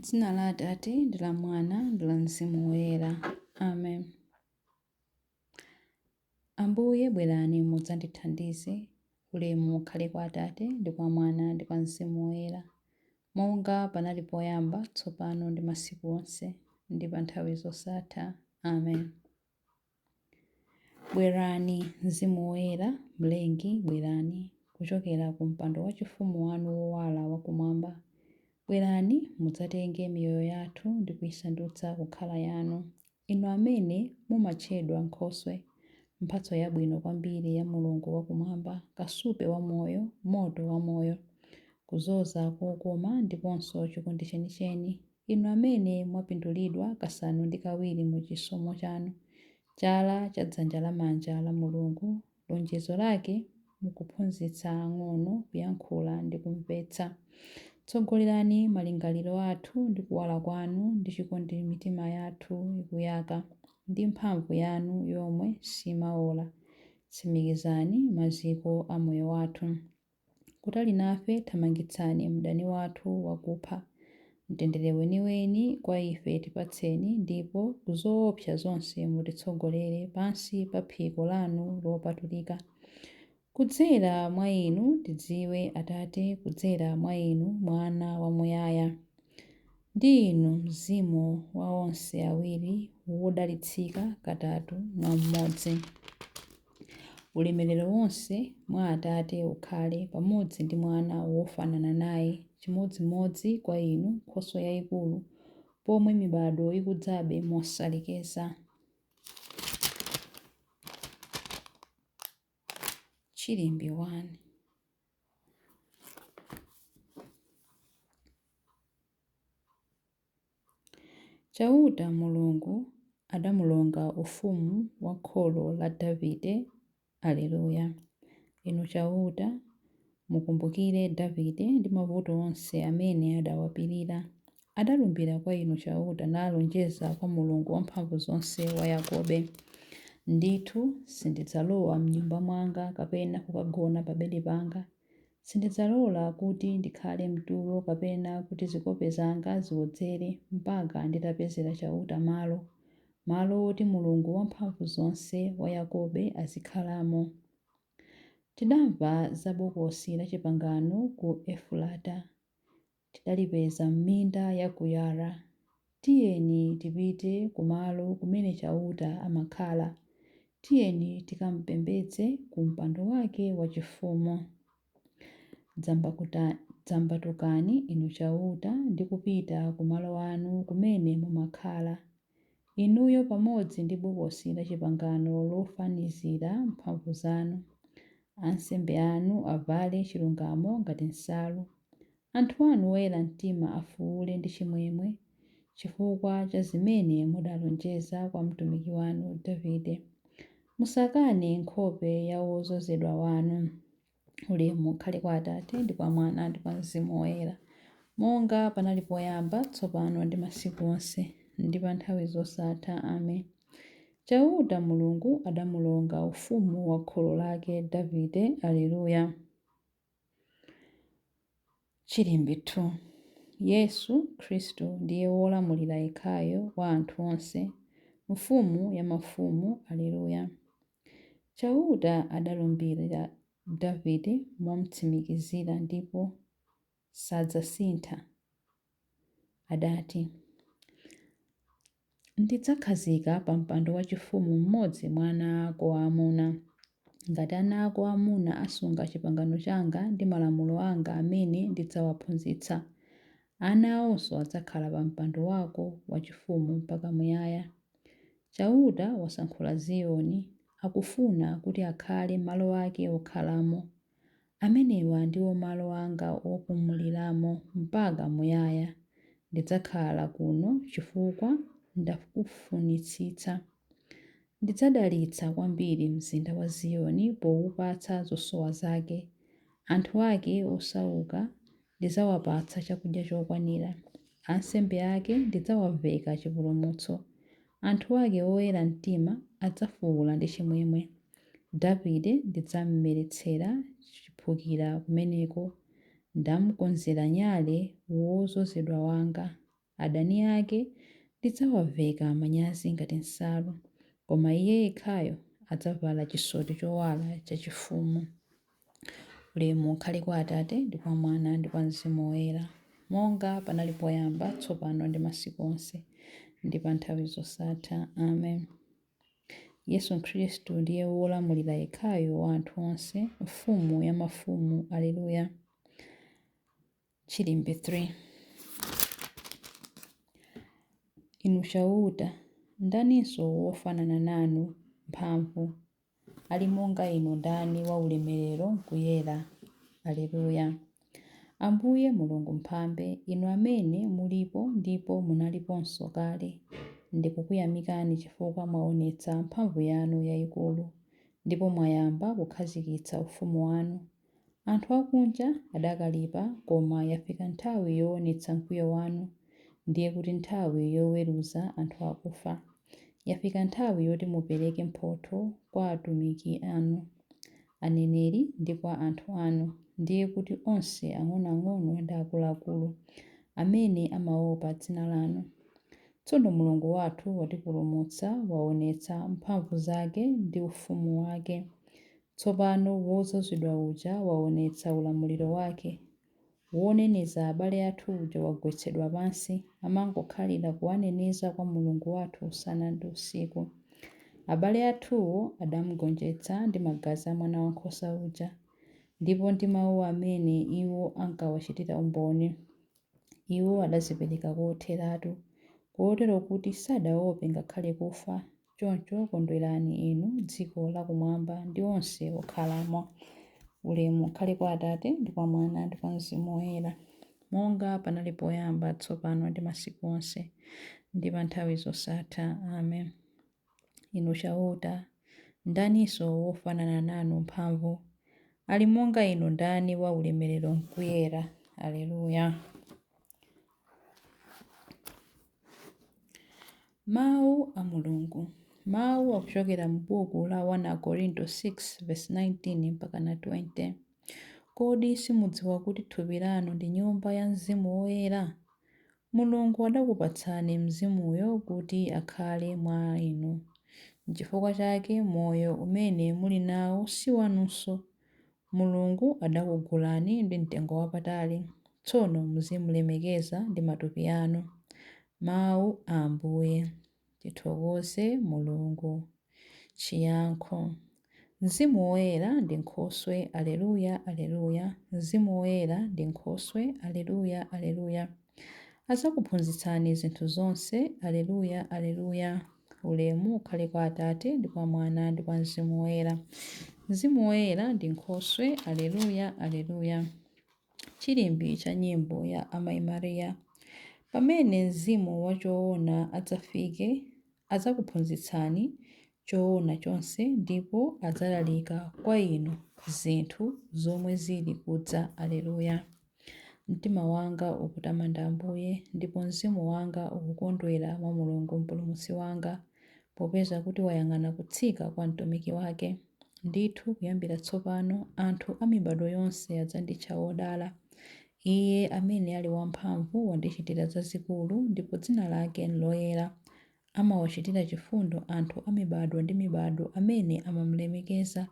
Dzina la Atate ndi la Mwana ndi la Mzimu Woyera. Amen. Ambuye bwerani mudzandithandize. Ulemu ukhale kwa Atate ndi kwa Mwana ndi kwa Mzimu Woyera, monga panali poyamba, tsopano ndi masiku onse, ndi pa nthawi zosatha. Amen. Bwerani, Mzimu Woyera, Mlengi, bwerani, kuchokera ku mpando wachifumu wanu wowala wakumwamba. Bwerani, mudzatenge miyoyo yathu ndi kuisandutsa kukhala yanu. Inu amene mumatchedwa Nkhoswe, mphatso yabwino kwambiri ya Mulungu wakumwamba, kasupe wa moyo, moto wa moyo, kudzoza kokoma ndiponso chikondi chenicheni, inu amene mwapindulidwa kasanu ndi kawiri mu chisomo chanu, chala cha dzanja lamanja la Mulungu, lonjezo lake mukuphunzitsa ang'ono kuyankhula ndi kumvetsa. Tsogolerani malingaliro athu ndi kuwala kwanu ndi chikondi mitima yathu ikuyaka, ndi mphamvu yanu yomwe simaola. Tsimikizani maziko a moyo wathu. Kutali nafe thamangitsani mdani wathu wakupha. Mtendere weniweni kwa ife tipatseni, ndipo ku zoopsa zonse mutitsogolere pansi pa phiko lanu lopatulika. Kudzera mwa Inu tidziwe Atate, kudzera mwa Inu Mwana wamuyaya, ndi Inu Mzimu wa onse awiri wodalitsika katatu mwa mmodzi. Ulemerero wonse mwa Atate ukhale, pamodzi ndi Mwana wofanana naye, chimodzimodzi kwa inu, Nkhoswe yaikulu, pomwe mibadwo ikudzabe mosalekeza. Chilimbi 1. Chauta Mulungu adamulonga ufumu wa kholo la Davide. Alleluia. Inu Chauta, mukumbukire Davide ndi mavuto onse amene adawapirira. Adalumbira kwa Inu Chauta nalonjeza kwa Mulungu Wamphamvuzonse wa Yakobe. Ndithu sindidzalowa m'nyumba mwanga kapena kukagona pa bedi panga. Sindidzalola kuti ndikhale m'tulo kapena kuti zikope zanga ziwodzere, mpaka nditapezera Chauta malo, malo woti Mulungu Wamphamvuzonse wa Yakobe azikhalamo. Tidamva za Bokosi lachipangano ku Efurata, tidalipeza m'minda ya ku Yaara. Tiyeni tipite ku malo kumene Chauta amakhala, tiyeni tikamupembedze ku mpando wake wachifumu. Dzambatukani, Inu Chauta, ndi kupita ku malo anu kumene mumakhala, inuyo pamodzi ndi Bokosi lachipangano lofanizira mphamvu zanu. Ansembe anu avale chilungamo ngati nsalu. Anthu anu oyera mtima afuule ndi chimwemwe chifukwa cha zimene mudalonjeza kwa mtumiki wanu Davide. Musakane nkhope ya wodzozedwa wanu. Ulemu ukhale kwa Atate ndi kwa Mwana ndi kwa Mzimu Woyera, monga panali poyamba, tsopano ndi masiku onse, ndi pa nthawi zosatha. Amen. Chauta Mulungu adamulonga ufumu wa kholo lake Davide. Alleluia. Chilimbi 2. Yesu Khristu ndiye wolamulira yekhayo wa anthu onse, Mfumu ya mafumu. Alleluia. Chauta adalumbirira Davide momtsimikizira ndipo sadzasintha. Adati, Ndidzakhazika pa mpando wachifumu mmodzi mwa ana ako aamuna. Ngati ana ako aamuna asunga chipangano changa ndi malamulo anga amene ndidzawaphunzitsa, ana awonso adzakhala pa mpando wako wachifumu mpaka muyaya. Chauta wasankhula Ziyoni, akufuna kuti akhale malo ake okhalamo. Amenewa ndiwo malo anga opumuliramo mpaka muyaya. Ndidzakhala kuno chifukwa ndakufunitsitsa. Ndidzadalitsa kwambiri mzinda wa Ziyoni powupatsa zosowa zake. Anthu ake osauka ndidzawapatsa chakudya chokwanira. Ansembe ake ndidzawaveka chipulumutso. Anthu ake oyera mtima adzafuula ndi chimwemwe. Davide ndidzammeretsera chiphukira kumeneko. Ndamkonzera nyale wodzozedwa wanga. Adani ake ndidzawaveka manyazi ngati nsalu, koma iye yekhayo adzavala chisoti chowala chachifumu. Ulemu ukhale kwa Atate, ndi kwa Mwana, ndi kwa Mzimu Woyera, monga panali poyamba, tsopano ndi masiku onse, ndi pa nthawi zosatha. Amen. Yesu Khristu ndiye wolamulira yekhayo wa anthu onse, Mfumu ya mafumu. Aleluya. Chilimbi 3. Inu Chauta, ndaninso wofanana nanu mphamvu? Ali monga inu ndani wa ulemerero m'kuyera? Aleluya. Ambuye Mulungu Mphambe, inu amene mulipo ndipo munaliponso kale, ndikukuyamikani chifukwa mwaonetsa mphamvu yanu yayikulu, ndipo mwayamba kukhazikitsa ufumu wanu. Anthu akunja adakalipa, koma yafika nthawi yoonetsa mkwiyo wanu, ndiye kuti nthawi yoweruza anthu akufa. Yafika nthawi yoti mupereke mphotho kwa atumiki anu, aneneri ndi kwa anthu anu, ndiye kuti onse ang'onoang'ono ndi akuluakulu, amene amaopa dzina lanu. Tsono Mulungu wathu watipulumutsa, waonetsa mphamvu zake ndi ufumu wake. Tsopano wodzozedwa uja waonetsa ulamuliro wake. Woneneza abale athu uja wagwetsedwa pansi, amangokhalira kuwaneneza kwa Mulungu wathu usana ndi usiku. Abale athuwo adamugonjetsa ndi magazi a Mwanawankhosa uja, ndipo ndi mau amene iwo ankawachitira umboni. Iwo adadzipereka kotheratu, kotero kuti sadaope ngakhale kufa. Choncho kondwerani inu dziko lakumwamba ndi onse okhalamo. Ulemu ukhale kwa Atate, ndi kwa Mwana, ndi kwa Mzimu Woyera, monga panali poyamba, tsopano ndi masiku onse, ndi pa nthawi zosatha. Amen. Inu Chauta, ndaninso wofanana nanu mphamvu? Ali monga inu ndani wa ulemerero m'kuyera? Aleluya. Mawu a Mulungu. Mawu akuchokera m'buku la 1 Akorinto 6 vesi 19 mpaka na 20. Kodi simudziwa kuti thupi lanu ndi nyumba ya Mzimu Woyera? Mulungu adakupatsani Mzimuyo kuti akhale mwa inu. Nchifukwa chake moyo umene muli nawo si wanunso. Mulungu adakugulani ndi mtengo wapatali, tsono muzimlemekeza ndi matupi anu. Mau a Ambuye. Tithokoze Mulungu. Chiyankho. Mzimu Woyera ndi Nkhoswe, Alleluya, Alleluya. Mzimu Woyera ndi Nkhoswe, Alleluya, Alleluya. Adzakuphunzitsani zinthu zonse, Alleluya, Alleluya. Ulemu ukhale kwa Atate, ndi kwa Mwana, ndi kwa Mzimu Woyera. Mzimu Woyera ndi Nkhoswe, Alleluya, Alleluya. Chilimbi cha nyimbo ya Amayi Maria. Pamene Mzimu wa choona adzafike, adzakuphunzitsani choona chonse ndipo adzalalika kwa inu zinthu zomwe zili kudza. Alleluya. Mtima wanga ukutamanda Ambuye, ndipo mzimu wanga ukukondwera mwa Mulungu Mpulumutsi wanga, popeza kuti wayang'ana kutsika kwa mtumiki wake. Ndithu kuyambira tsopano anthu a mibadwo yonse adzanditcha wodala. Iye amene ali wamphamvu wandichitira zazikulu, ndipo dzina lake n'loyera. Amawachitira chifundo anthu a mibadwo ndi mibadwo amene amamulemekeza.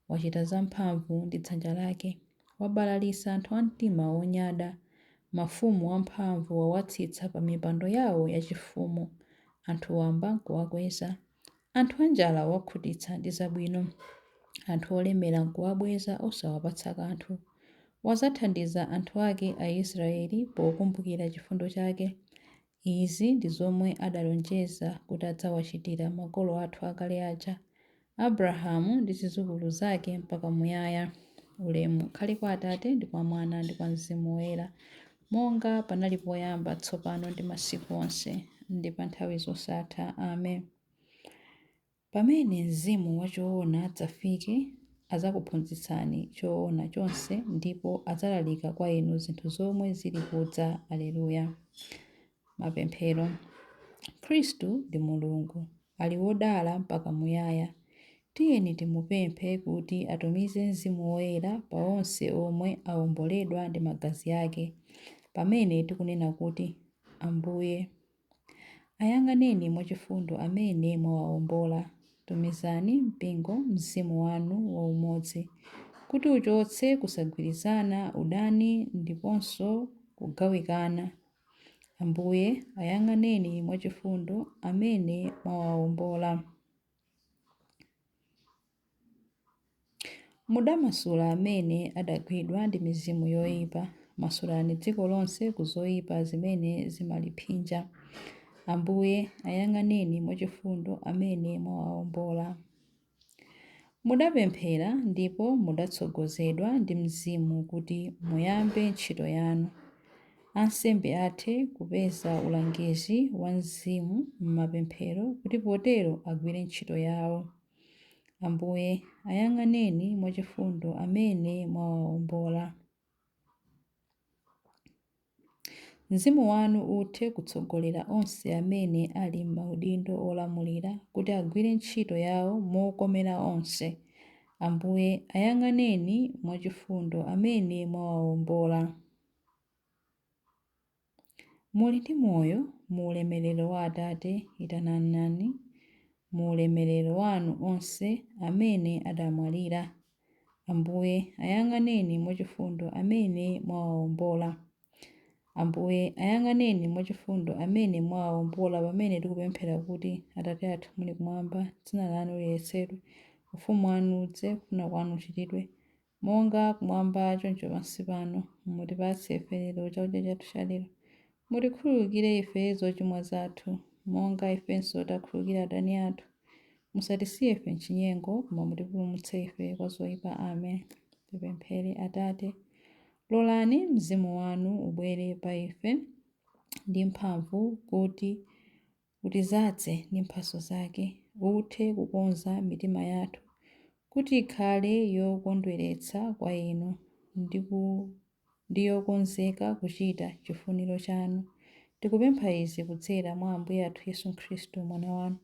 Wachita zamphamvu ndi dzanja lake. Wabalalitsa anthu a mtima wonyada. Mafumu amphamvu wawatsitsa pa mipando yawo yachifumu, anthu wamba n'kuwakweza. Anthu anjala wawakhutitsa ndi zabwino, anthu olemera n'kuwabweza osawapatsa kanthu. Wadzathandiza anthu ake Aisraeli pokumbukira chifundo chake. Izi ndi zomwe adalonjeza kuti adzawachitira makolo athu akale aja, Abrahamu ndi zidzukulu zake mpaka muyaya. Ulemu ukhale kwa Atate ndi kwa Mwana ndi kwa Mzimu Woyera, monga panali poyamba, tsopano ndi masiku onse, ndi pa nthawi zosatha. Amen. Pamene Mzimu wa choona adzafike, adzakuphunzitsani choona chonse ndipo adzalalika kwa inu zinthu zomwe zili kudza. Alleluya. Mapemphero. Khristu ndi Mulungu, ali wodala mpaka muyaya. Tiyeni timupemphe kuti atumize Mzimu Woyera pa onse omwe aomboledwa ndi magazi ake, pamene tikunena kuti. Ambuye, ayang'aneni mwachifundo amene mwawawombola. Tumizani mpingo mzimu wanu waumodzi, kuti uchotse kusagwirizana, udani ndiponso kugawikana. Ambuye, ayang'aneni mwachifundo amene mwawawombola. Mudamasula amene adagwidwa ndi mizimu yoyipa. Masulani dziko lonse ku zoyipa zimene zimalipsinja. Ambuye, ayang'aneni mwachifundo amene mwawawombola. Mudapemphera ndipo mudatsogozedwa ndi Mzimu kuti muyambe ntchito yanu. Ansembe athe kupeza ulangizi wa Mzimu m'mapemphero kuti potero agwire ntchito yawo. Ambuye, ayang'aneni mwachifundo amene mwawawombola. Mzimu wanu uthe kutsogolera onse amene ali m'maudindo olamulira kuti agwire ntchito yawo mokomera onse. Ambuye, ayang'aneni mwachifundo amene mwawawombola. Muli ndi moyo mu ulemerero wa Atate, itanani mu ulemerero wanu onse amene adamwalira. Ambuye, ayang'aneni mwachifundo amene mwawawombola. Ambuye, ayang'aneni mwachifundo amene mwawawombola pamene tikupemphera kuti, Atate athu muli kumwamba, dzina lanu liyeretsedwe, ufumu wanu udze, kufuna kwanu kuchitidwe, monga kumwamba choncho pansi pano. Mutipatse ife lero chakudya chathu cha lero. Mutikhululukire ife zochimwa zathu, monga ifenso takhululukira adani athu. Musatisiye ife m'chinyengo, koma mutipulumutse ife kwa zoyipa. Amen. Tipemphere. Atate, lolani mzimu wanu ubwere pa ife ndi mphamvu kuti utizadze ndi mphatso zake, uthe kukonza mitima yathu kuti ikhale yokondweretsa kwa inu ndi yokonzeka kuchita chifuniro chanu. Tikupempha izi kudzera mwa Ambuye athu Yesu Khristu, Mwana wanu,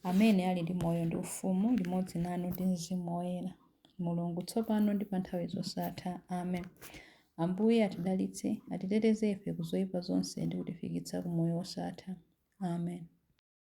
amene ali ndi moyo ndi ufumu limodzi nanu ndi Mzimu Woyera, Mulungu, tsopano ndi pa nthawi zosatha. Amen. Ambuye atidalitse, atiteteze ife ku zoyipa zonse ndi kutifikitsa ku moyo wosatha. Amen.